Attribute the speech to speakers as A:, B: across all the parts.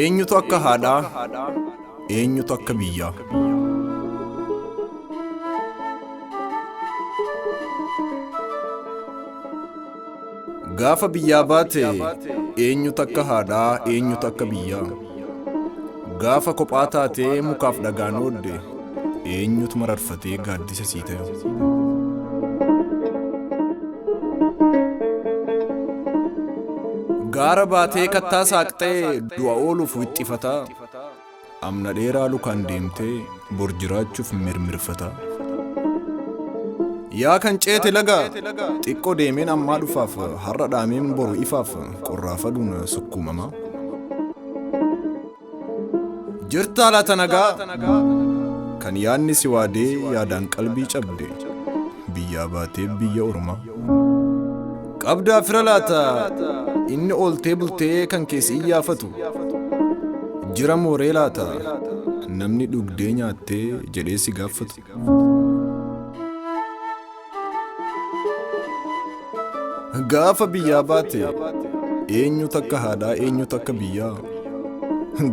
A: Eenyutu akka haadhaa? Eenyutu akka biyyaa? Gaafa biyyaa baate eenyutu akka haadhaa? Eenyutu akka biyyaa? Gaafa kophaa taatee mukaaf dhagaan oodde eenyutu mararfatee gaaddisa sii ta'e? Gaara baatee kattaa saaqxee du'a ooluuf wixxifataa. Amna dheeraa lukaan deemtee bor jiraachuuf mirmirfataa. Yaa kan ceete laga xiqqoo deemeen ammaa dhufaaf har'a dhaameen boru ifaaf qorraaf aduun sukkuumamaa. Jirtaa laata nagaa kan yaadni si waadee yaadaan qalbii cabde biyyaa baatee biyya ormaa. Qabdaa fira laata inni ooltee bultee kan keessi iyyaafatu. Jira mooree laata namni dhugdee nyaattee jedhee si gaafatu. Gaafa biyyaa baate eenyutu akka haadhaa eenyutu akka biyyaa?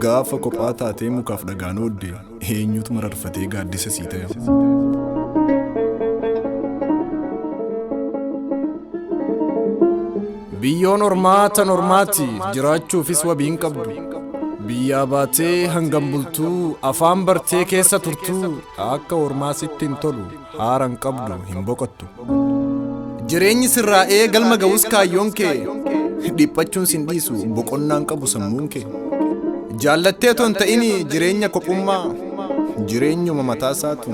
A: Gaafa kophaa taatee mukaaf dhagaan oodde eenyutu mararfatee gaaddisa sii ta'e? Biyyoon ormaa tan ormaati jiraachuufis wabii hin qabdu. Biyyaa baatee hangam bultuu afaan bartee keessa turtuu akka ormaa sitti hin tolu haara hin qabdu hin boqottu. Jireenyi sirraa'ee galma ga'us kaayyoon kee dhiphachuun sin dhiisu boqonnaan qabu sammuun kee. Jaallattee otoo hin ta'in jireenya kophummaa jireenyuma mataa isaatu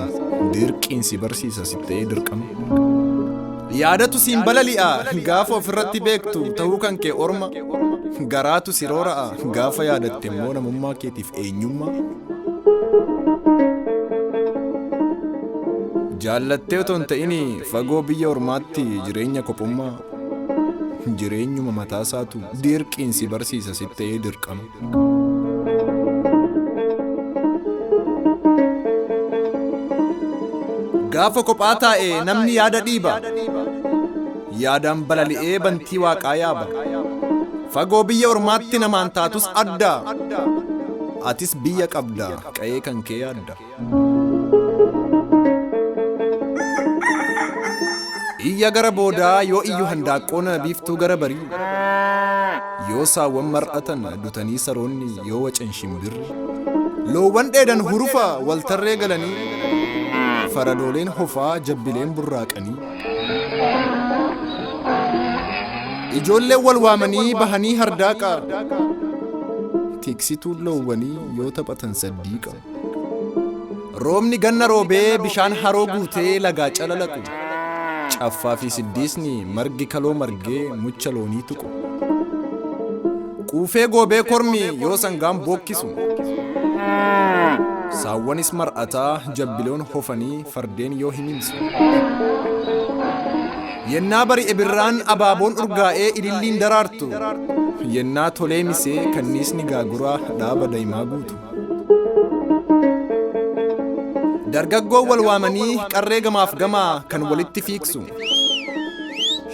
A: dirqiin si barsiisa si ta'ee dirqama. Yaadatu siin balali'a gaafa ofirratti beektu ta'uu kan kee orma. Garaatu si roora'a gaafa yaadatte immoo namummaa keetiif eenyummaa. Jaallattee otoo hin ta'in fagoo biyya ormaatti jireenya kophummaa. Jireenyuma mataa isaatu dirqiin si barsiisa si ta'ee dirqama. Gaafa kophaa taa'e namni yaada dhiiba. Yaadaan balali'ee bantii waaqaa yaaba. Fagoo biyya ormaatti namaan taatus adda. Atis biyya qabda qa'ee kan kee yaadda. Iyya gara boodaa yoo iyyu handaaqqoon biiftuu gara barii. Yoo saawwan mar'atan dutanii saroonni yoo wacan shimbirri. Loowwan dheedan hurufa waltarree galanii. Faradooleen hofaa jabbileen burraaqanii. Ijoolleen wal waamanii bahanii hardaaqa. Tiksituun loowwanii yoo taphatan saddiiqa. Roobni ganna roobee bishaan haroo guutee lagaa calalaqu. Caffaa fi siddiisni margi kaloo margee mucha loonii tuqu. Quufee goobee kormi yoo sangaan bookkisu. Saawwanis mar'ataa jabbiloon hofanii fardeen yoo himimsu. Yennaa bari'e birraan abaaboon urgaa'ee ililliin daraartu. Yennaa tolee misee kanniisni gaaguraa dhaaba daa'imaa guutu. Dargaggoon wal waamanii qarree gamaaf gamaa kan walitti fiigsu.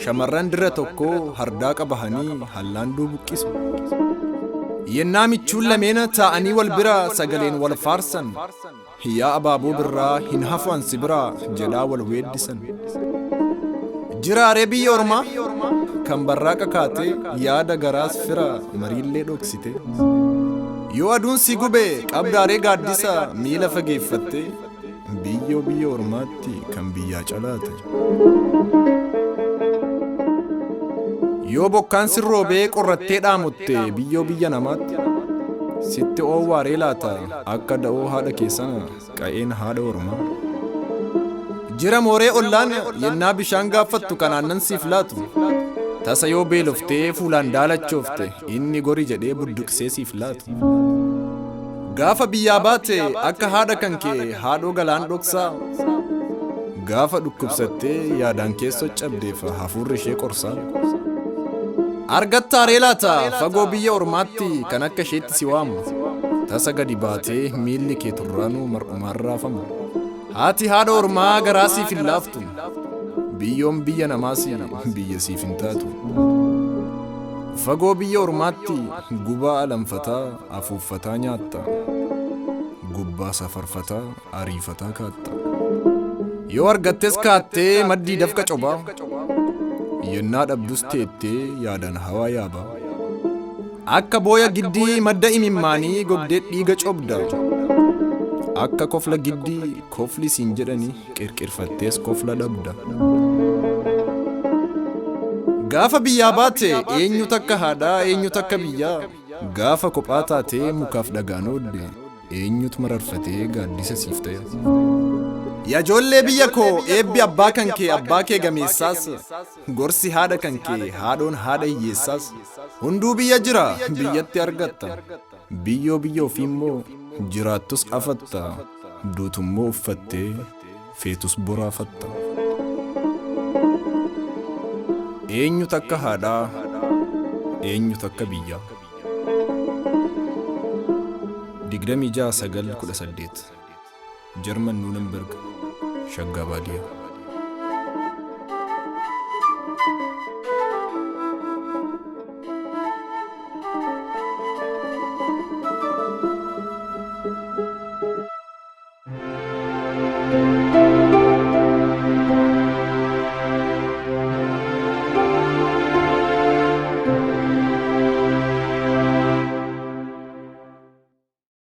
A: Shamarran dirra tokkoo hardaa qabahanii hallaanduu buqqisu. Yennaa michuun lameena taa'anii wal bira sagaleen wal faarsan. Yaa abaaboo birraa hin hafu ansi biraa jedhaa wal weeddisan. Jiraaree biyya ormaa kan barraaqa kaatee yaada garaas fira mariillee dhoksite. Yoo aduun si gube qabdaaree gaaddisa miila fageeffattee biyyoo biyya ormaatti kan biyyaa calaate. Yoo bokkaan sirroobee qorrattee dhaamotte biyyoo biyya namaatti sitti oowwaaree laata akka da'oo haadha keessana qa'een haadha ormaa. Jira mooree ollaan yennaa bishaan gaaffattu kan aannan siif laatu. Tasa yoo beeloftee fuulaan daalachoofte inni gori jedhee budduqsee siif laatu. Gaafa biyyaa baate akka haadha kan kee haadhoo galaan dhoksaa. Gaafa dhukkubsattee yaadaan keessoo cabdeef hafuurri ishee qorsaa. Argattaaree laata fagoo biyya ormaatti kan akka isheetti si waamu. Tasa gadi baatee miilli kee turraanuu mar'umaan raafamu. Haati haadha ormaa garaa siif hin laaftu. Biyyoon biyya namaas biyya siif hin taatu. Fagoo biyya ormaatti gubaa alanfataa afuuffataa nyaatta. Gubbaa safarfataa ariifataa kaatta. Yoo argattes kaattee maddii dafqa cobaa. Yennaa dhabdus teettee yaadaan hawaa yaabaa. Akka booya giddii madda imimmaanii gogdee dhiiga cobda. Akka kofla giddii kofli siin jedhanii qirqirfattees kofla dhabda. Gaafa biyyaa baate eenyu takka haadhaa eenyu takka biyyaa. Gaafa kophaa taatee mukaaf dhagaan oodde eenyutu mararfatee gaaddisa siif ta'e. Yaa ijoollee biyya koo, eebbi abbaa kan kee abbaa kee gameessaas, gorsi haadha kan kee haadhoon haadha hiyyeessaas, hunduu biyya jira, biyyatti argatta. Biyyoo biyya ofii immoo jiraattus afatta, duutummoo uffattee feetus boraafatta. Eenyu takka haadhaa, eenyu takka biyyaa. 26/9/18, Jarman, Nuunenberg, Shaggaa Baadiyaa.